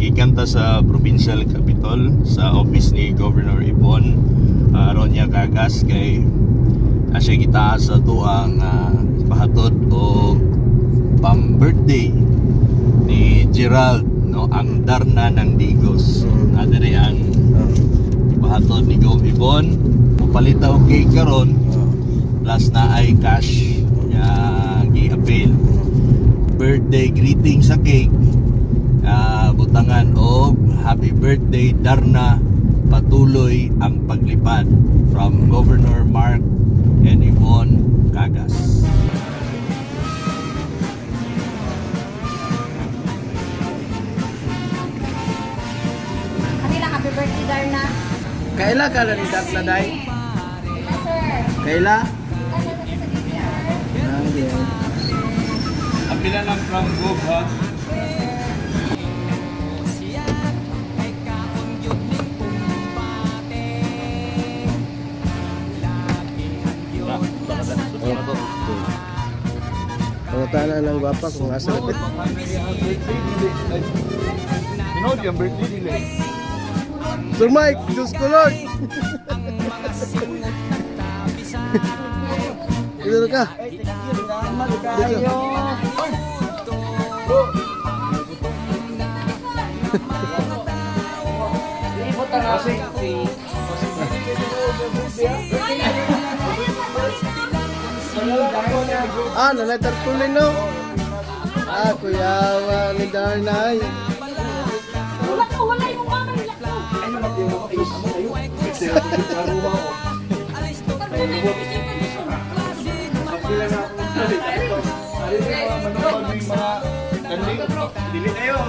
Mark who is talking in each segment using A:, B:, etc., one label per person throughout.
A: Gikan ta sa Provincial Capitol sa office ni Governor Ibon Ronya Cagas kay asya gitaas sa tuang pahatod og pang birthday ni Gerald, no, ang Darna ng Digos. Na diri ang pahatod ni Gov Ibon. Mupalit og cake karon plus na ay cash nga gi-appeal. Birthday greeting sa cake, butangan og "Happy birthday, Darna, patuloy ang paglipad," from Governor Mark and Yvonne Cagas.
B: Kanila, happy birthday, Darna.
C: Kaila ka na ni Darna, day?
B: Kaila, sir.
C: Kaila?
B: Kaila, sir, kasi sa DDR.
C: Ah, di.
A: Apila lang from Gov, ha?
C: Pangutana ng gwapa kung asa na.
A: Sinod yung birthday nila.
C: Sir Mike, Diyos ko Lord! Dito ka. Dito. Ah, nanay tarpaulin, no? Ah, kuya ni Darnay.
B: Wala ko, wala yung mama, wala ko.
A: Dili kayo.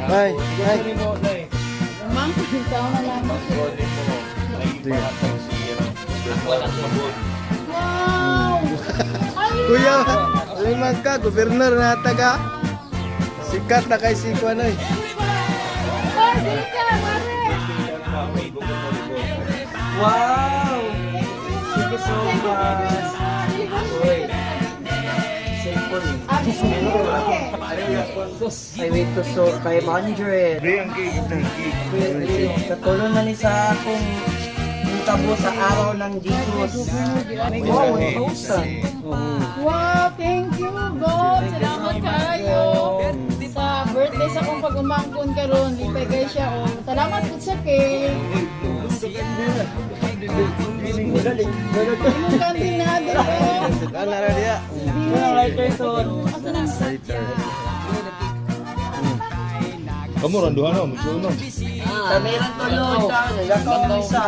C: Ay, ay.
B: Ma'am, ikaw na lang. Wow!
C: Kuya, liman ka, gobernador na taga. Sikat na kay si Kuanoy.
B: Sir, dili ka, mare.
D: Wow! Thank you so much. Uy. Cellphone eh. I wait to so 500. Katulong na ni sa akong tabo sa araw ng Jesus. Wow, 1,000.
B: Wow, thank you, God. Salamat kayo. Sa birthday sa akong pag-umangkon karon, lipay kay siya. Oh. Salamat po sa cake. Imong kantin na din, oh.
C: Ah, nara diya.
D: Ano lighter son?
B: Asa na?
A: Kamu randuhan no, musuno.
D: Kami lang tulong. Nagakaw ang isa.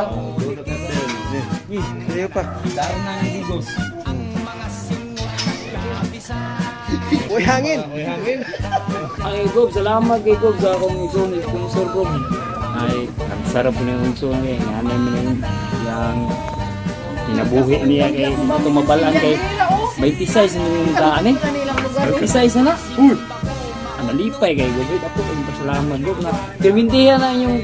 C: Sa'yo pa.
D: Darna ng Digos.
C: Uy, hangin!
A: Uy, hangin.
E: Ay, Gob, salamat kay Gob sa akong igsoon, sponsor, Gob. Ay, ang sarap po ng igsoon kay nga mo yung yang kinabuhi niya kay tumabalan kay 26 na yung daan eh. 26 na na. Uy! Ang nalipay kay Gob. Ay, ako ang pasalamat, Gob, na pirmintihan na yung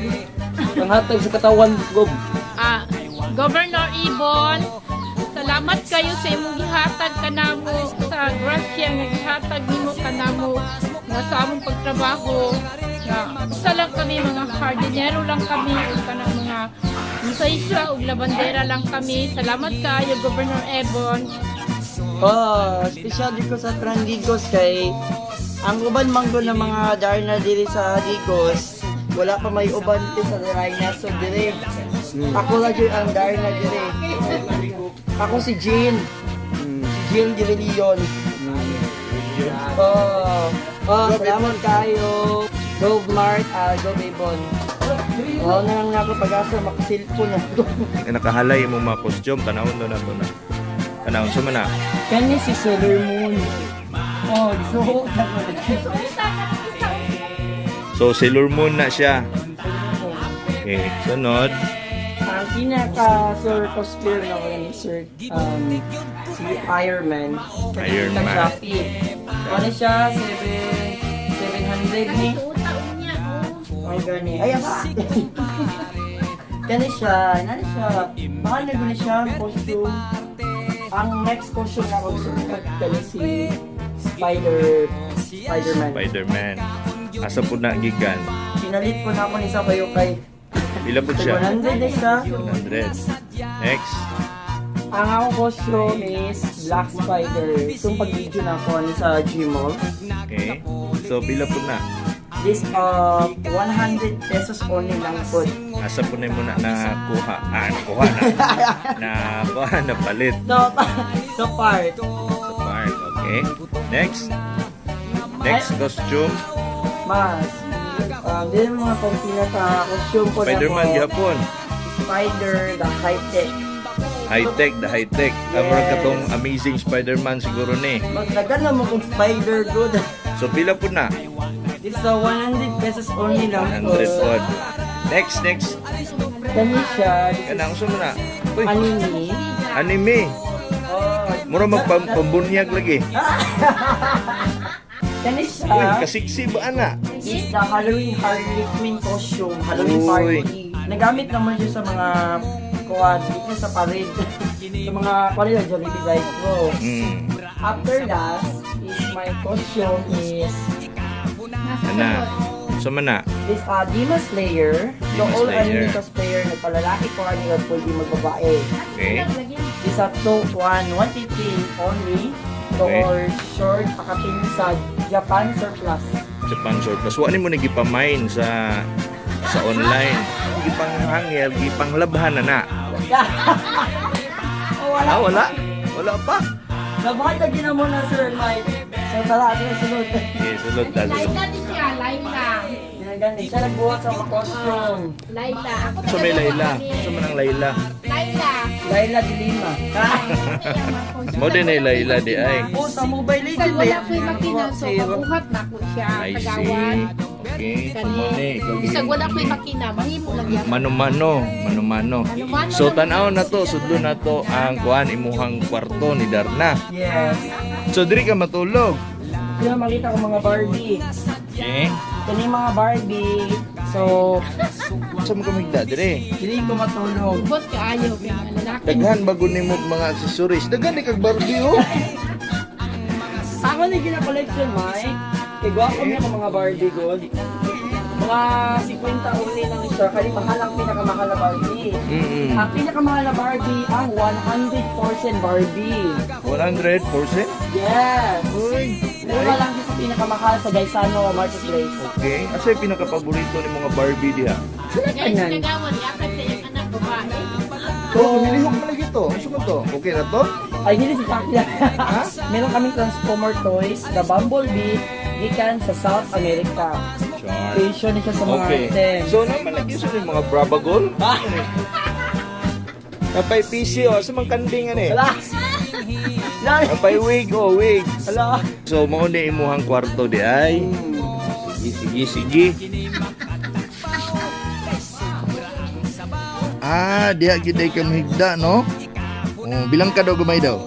E: panghatag sa katawan, Gob.
F: Ah, Governor Ibon, salamat kayo sa imong gihatag kanamo sa grasya nga gihatag nimo kanamo nga sa among pagtrabaho nga usa lang kami, mga hardinero lang kami ug kanang mga musaysa ug labandera lang kami. Salamat kaayo, Governor Ebon.
D: Oh, special di ko sa Trandigos kay ang uban manggo ng mga Darna diri sa Digos, wala pa may uban ti sa Darna so diri. Ako ra jud ang Darna diri. Ako si Jean. Si Jean de Leon. Oh, oh, salamat kayo. Go Mark, go Bebon. Oh, na lang na ako pag-asa makasilpon ako.
A: Nakahalay imong mga costume, tanawon do na to na. Tanawon sa man na.
D: Kani si Sailor Moon. Oh, so
A: So Sailor Moon na siya. Okay, sunod.
D: Ang Pinaka sir cosplayer na ko ni sir si Iron Man.
A: Iron Man.
D: Shopee. Ano siya? 7, 700 ni.
F: Utaon niya. Oh.
D: Ay, gani. Ay, aba! Gani siya. Nani siya. Mahal na gani siya ang costume. Ang next costume na ako gusto ko kani si Spider-Man.
A: Spider-Man. Asa po na gikan?
D: Pinalit ko na ako ni sa kayo kay
A: Pila po siya?
D: 100 na siya.
A: 100. Next.
D: Ang akong costume is Black Spider. Itong pag-video na ako ni sa Gmall.
A: Okay. So pila po na?
D: This 100 pesos only lang po.
A: Asa po na muna nakuha? Ah, nakuha na. Nakuha na palit.
D: So, so part.
A: Sa park. Okay. Next. Next costume.
D: Mas. Din mga pang pinaka-costume po na
A: Spider-Man
D: po.
A: gihapon.
D: Spider, the high-tech.
A: High-tech, the high-tech. Yes. Murag
D: Yes.
A: katong Amazing Spider-Man siguro ni.
D: Magdagan na mo kung spider good.
A: So pila po na?
D: This is 100 pesos only lang po.
A: 100 pod. Next, next.
D: Kani siya. This is
A: Kanang unsa mo na? Uy,
D: anime.
A: anime.
D: Oh,
A: Mura magpambunyag lagi.
D: Kani siya.
A: Uy, kasiksi ba ana?
D: Is the Halloween Harley Quinn costume, Halloween
A: Uy.
D: party. Nagamit naman siya sa mga kuwan, dito sa parade. Sa mga kuwan nila, Jollibee Drive Pro. After that, is my costume is
A: Ana. Unsa man na?
D: this Demon Slayer. So
A: Demon
D: all
A: Slayer.
D: anime cosplayer, nagpalalaki ko, ano yung pwede magbabae.
A: Okay.
D: Is a 2, 1, 150 only. To
A: Okay.
D: all short, pakapin sa Japan surplus.
A: Japan surplus. Wa nimo ni gipamain sa online. Gipanghangil, gipanglabhan na na.
D: Oh, wala.
A: Ah, wala. Wala pa.
D: Nabahay na gina mo na, Sir Mike. So, tara, ato yung sunod.
A: Okay, sulod ta. Sulod.
F: Laila ni siya, Laila.
D: Yan, gani. Siya nagbuhat sa mga costume.
F: Laila. Ako
A: Sa may Laila. Sa man ang Laila.
F: Laila.
D: Laila de Lima.
A: Mo din ay Laila di ay.
D: Oh, sa Mobile
F: Bisag
D: Legends.
F: wala ko'y makina, so mabuhat na ko siya,
A: I see.
F: kagawan.
A: Okay. So mo ni ikaw
F: Bisag wala ko'y makina, mahimo lang yan.
A: Mano-mano, mano-mano.
F: Mano-mano
A: So
F: lang.
A: tan-aw na to, sudlo na to ang kuan imuhang kwarto ni Darna.
D: Yes.
A: So diri ka matulog.
D: Kaya makita ko mga Barbie.
A: Okay.
D: Kani mga Barbie. So,
A: Sa mo kamigda diri?
D: dili ko matulog.
F: Ubot kaayo, kay mga lalaki.
A: Daghan bago nimo mga accessories. Daghan ni kag Barbie oh.
D: Ako ni gina-collection, Mike. Kay gwapo niya ko mga Barbie gold. Mga 50 uli lang siya. Kani mahal ang pinakamahal na Barbie. Ang pinakamahal na Barbie ang 100% Barbie.
A: 100%?
D: Yes!
A: Uy.
D: Mura lang siya sa pinakamahal sa Gaisano Marketplace.
A: Okay. Asa yung pinakapaborito ni mga Barbie diha?
F: Guys,
D: Tanan.
F: kagawan, yakat sa iyang anak babae.
A: To, lumilihok man lagi to. Ano ba to? Okay na to?
D: Ay, hindi si Pacquiao. Meron kaming Transformer toys, the Bumblebee, gikan sa South America.
A: Char.
D: Fashion na siya sa mga
A: Okay.
D: items.
A: So naman lagi sa mga Brabagol? Kapay PC oh, sa mga kanding ani.
D: Wala! Wala!
A: Kapay wig oh, wig.
D: Wala!
A: So mao ni imuhang kwarto di ay. Sige, sige, sige. Ah, diha gid ay kamhigda no? Oh, bilang ka daw gamay daw?